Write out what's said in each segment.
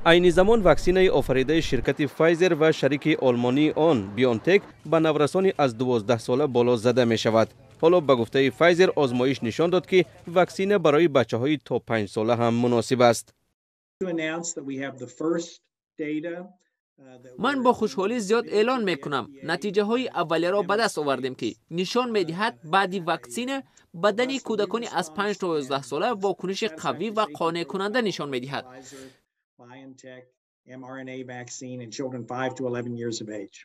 Айни замон ваксинаи офаридаи ширкати Файзер ва шарики олмонии он Бионтек ба наврасони аз 12 сола боло зада мешавад. Ҳоло, ба гуфтаи Файзер, озмоиш нишон дод, ки ваксина барои бачаҳои то 5 сола ҳам муносиб аст. Ман бо хушҳолии зиёд эълон мекунам, натиҷаҳои аввалияро ба даст овардем, ки нишон медиҳад, баъди ваксина бадани кӯдакони аз 5 то 11 сола вокуниши қавӣ ва қонеъкунанда нишон медиҳад. mRNA vaccine in children 5 to 11 years of age.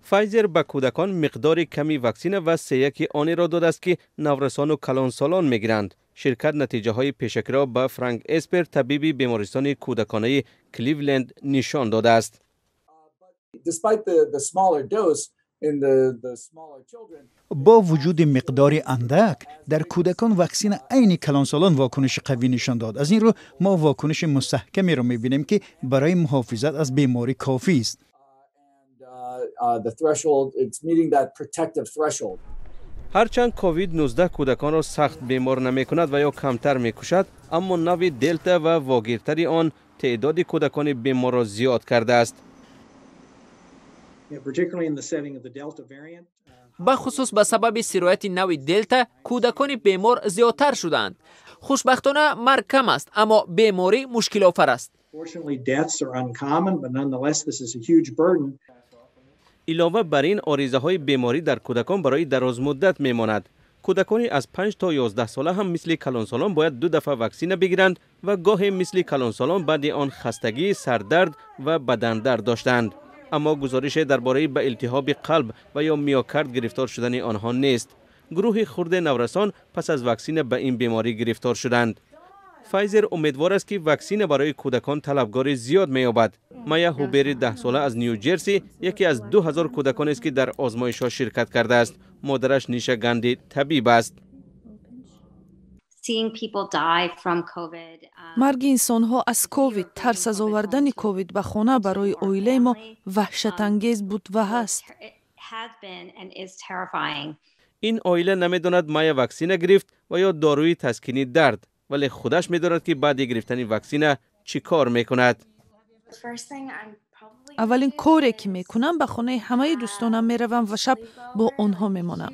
Файзер ба кӯдакон миқдори ками ваксина ва сеяки онеро додааст, ки наврасону калонсолон мегиранд. Ширкат натиҷаҳои пешакиро ба Франк Эспер, табиби бемористони кӯдаконаи Кливленд, нишон додааст. Despite the smaller dose in the smaller children, Бо вуҷуди миқдори андак дар кӯдакон ваксина айни калонсолон вокуниши қавӣ нишон дод. Аз ин рӯ мо вокуниши мустаҳкамеро мебинем, ки барои муҳофизат аз беморӣ кофист. And the threshold, it's meeting that protective threshold. Ҳарчанд COVID-19 кӯдаконро сахт бемор намекунад ва ё камтар мекушад, аммо нави Делта ва вогиртари он теъдоди кӯдакони беморро зиёд кардааст. Yeah, particularly in the setting of the Delta variant. Бахусус ба сабаби сирояти нави Делта кӯдакони бемор зиёдтар шудаанд. Хушбахтона, марг кам аст, аммо беморӣ мушкилофар аст. Fortunately, deaths are uncommon, but nonetheless, this is a huge burden. Илова бар ин, оризаҳои беморӣ дар кӯдакон барои дарозмуддат мемонад. Кӯдакони аз 5 то 11 сола ҳам мисли калонсолон бояд ду дафъа ваксина бигиранд ва гоҳе мисли калонсолон баъди он хастагӣ, сардард ва бадандард доштаанд, аммо гузорише дар бораи ба илтиҳоби қалб ва ё миокард гирифтор шудани онҳо нест. Гурӯҳи хурде наврасон пас аз ваксина ба ин беморӣ гирифтор шуданд. Файзер умедвор аст, ки ваксина барои кӯдакон талабгори зиёд меёбад. Мая Ҳубери 10-сола аз Ню Ҷерси яке аз 2000 кӯдаконест, ки дар озмоишҳо ширкат кардааст. Модараш Ниша Ганди табиб аст. Seeing people die from COVID. Марги инсонҳо аз ковид, тарс аз овардани ковид ба хона барои оилаи мо ваҳшатангез буд ва ҳаст. It has been and is terrifying. Ин оила намедонад, Майя ваксина гирифт ва ё доруи таскини дард, вале худаш медонад, ки баъди гирифтани ваксина чӣ кор мекунад. Аввалин коре, ки мекунам, ба хонаи ҳамаи дӯстонам меравам ва шаб бо онҳо мемонам.